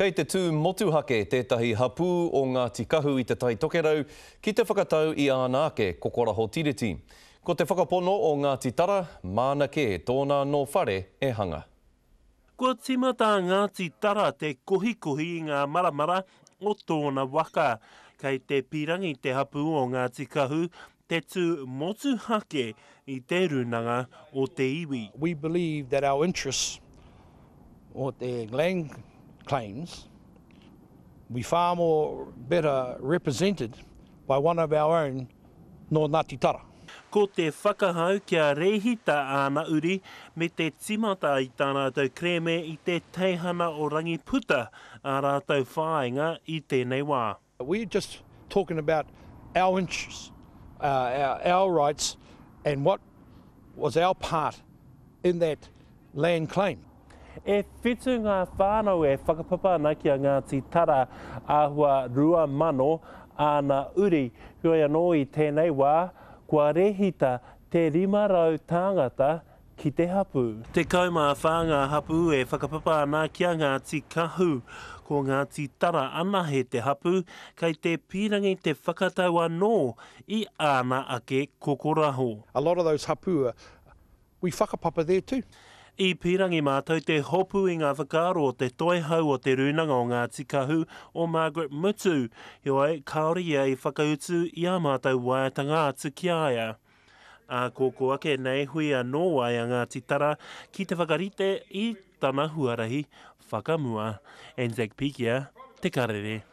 Kei te tū motuhake tētahi hapū o Ngāti Kahu i Te Tai Tokerau ki te whakatau i āna ake kokoraho tiriti. Ko te whakapono o Ngāti Tara, māna kē tōna anō whare e hanga. Kua tīmata a Ngāti Tara te kohikohi i ngā maramara o tōna waka. Kei te pīrangi te hapū o Ngāti Kahu te tū motuhake i te rūnanga o te iwi. We believe that our interests or the land claims will be far more better represented by one of our own nō Ngāti Tara. Ko te whakahau kia rēhita āna uri me te tīmata i tā rātou kerēme i te teihana o Rangiputa ā rātou whāinga i tēnei wā. We're just talking about our interests, our, our rights and what was our part in that land claim. E whitu ngā whānau e whakapapa ana ki a Ngāti Tara, āhua 2,000 āna uri. Heoi anō i tēnei wā, kua rēhita te 500 tāngata ki te hapū. 14 ngā hapū e whakapapa ana ki a Ngāti Kahu. Ko Ngāti Tara anahe te hapū, kei te pīrangi te whakatau anō i āna ake kokoraho. A lot of those hapū are, we whakapapa there too. I pīrangi mātou te hopu i ngā whakaaro o te toihau o Te Rūnanga o Ngāti Kahu, o Margaret Mutu, heoi, kāore ia i whakautu i ā mātou waeatanga atu ki a ia. Ā kōkō ake nei hui anō ai a Ngāti Tara ki te whakarite i tana huarahi whakamua. Anzac Pikia, Te Karere.